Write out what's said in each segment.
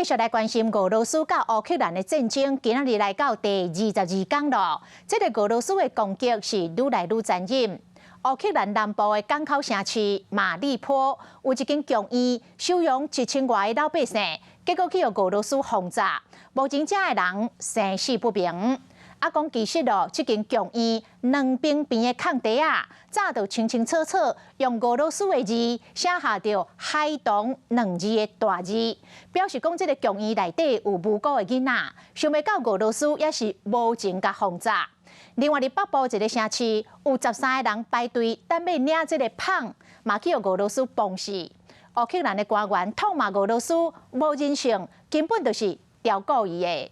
續來關心俄羅斯佮烏克蘭的戰爭，今仔日來到第22天囉。這个俄羅斯的攻擊是愈來愈殘忍。烏克蘭南部的港口城市馬利坡有一間劇院收容1000外个老百姓，結果去予俄羅斯轟炸，目前遮的人生死不明。啊，講其實咯，這間劇院兩邊邊的空地仔，早就清清楚楚用俄羅斯的字寫下著“孩童”兩字的大字，表示講這个劇院內底有無辜的囡仔，想袂到俄羅斯也是無情共轟炸。另外，佇北部一个城市有13個人排隊等欲領這个麭，嘛去予俄羅斯崩死。烏克蘭的官員痛罵俄羅斯無人性，根本就是刁故意的。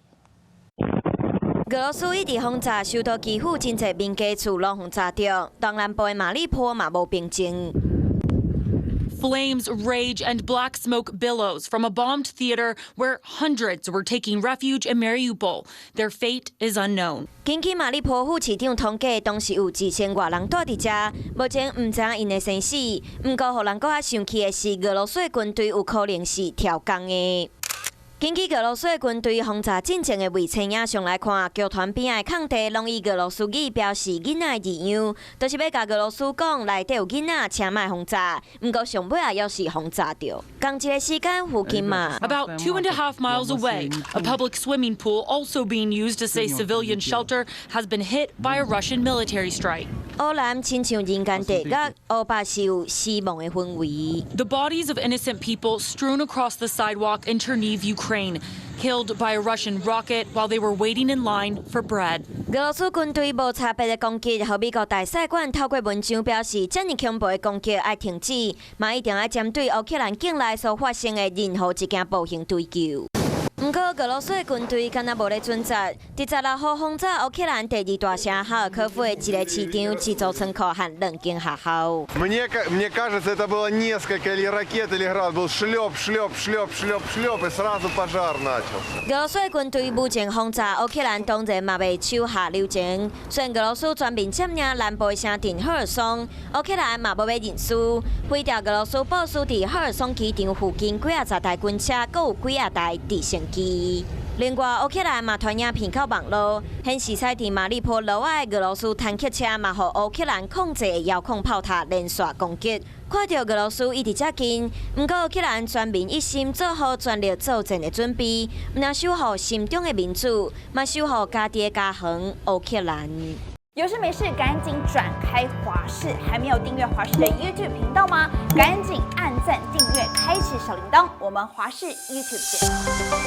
俄羅斯一直轟炸首都基輔，真濟民家厝攏予炸著，東南部的馬里波嘛無平靜。 Flames rage and black smoke billows from a bombed theater where hundreds were taking refuge in Mariupol. Their fate is unknown. 根據馬里波副市長統計，當時有1000外人蹛佇遮，目前毋知影𪜶的生死。毋過，予人閣較生氣的是，俄羅斯的軍隊有可能是刁工的。根據俄羅斯的軍隊轟炸進前的衛星影像來看，劇團邊仔的空地攏以俄羅斯語標示囡仔的字樣，就是欲共俄羅斯講內底有囡仔，請莫轟炸。毋過上尾仔猶是予炸著。仝一个時間附近嘛。 About 2.5 miles away, a public swimming pool also being used as a civilian shelter has been hit by a Russian military strike. 烏南親像人間地獄，烏白是有死亡的氛圍。 The bodies of innocent people strewn across the sidewalk in Chernihiv, Ukraine, killed by a Russian rocket while they were waiting in line for bread. 俄羅斯軍隊無差別的攻擊，予美國大使館透過文章表示，遮爾恐怖的攻擊愛停止，嘛一定愛針對烏克蘭境內所發生的任何一件暴行追究。毋過，俄羅斯的軍隊敢若無咧準則，佇16號轟炸烏克蘭第二大城哈爾科夫的一个市場、一座倉庫和兩間學校。 Мне кажется, это было несколько или ракет, или град. Был шлеп, шлеп, шлеп, шлеп, шлеп, и сразу пожар начался. 俄羅斯的軍隊無情轟炸烏克蘭，當然嘛袂手下留情。雖然俄羅斯全面佔領南部的城鎮赫爾松，烏克蘭嘛無欲認輸。飛碟俄羅斯部署佇赫爾松機場附近幾仔十台軍車，閣有幾仔台直升機。另外，烏克蘭嘛傳影片到網路，顯示駛佇馬里波路仔的俄羅斯坦克車嘛，予烏克蘭控制的遙控炮塔連續攻擊。看著俄羅斯一直遮近，毋過烏克蘭全民一心做好全力作戰的準備，毋但守護心中的民主，嘛守護家己的家園烏克蘭。有事沒事趕緊轉開華視，還沒有訂閱華視的 YouTube 頻道嗎？趕緊按讚訂閱，開啟小鈴鐺。我們華視 YouTube 見。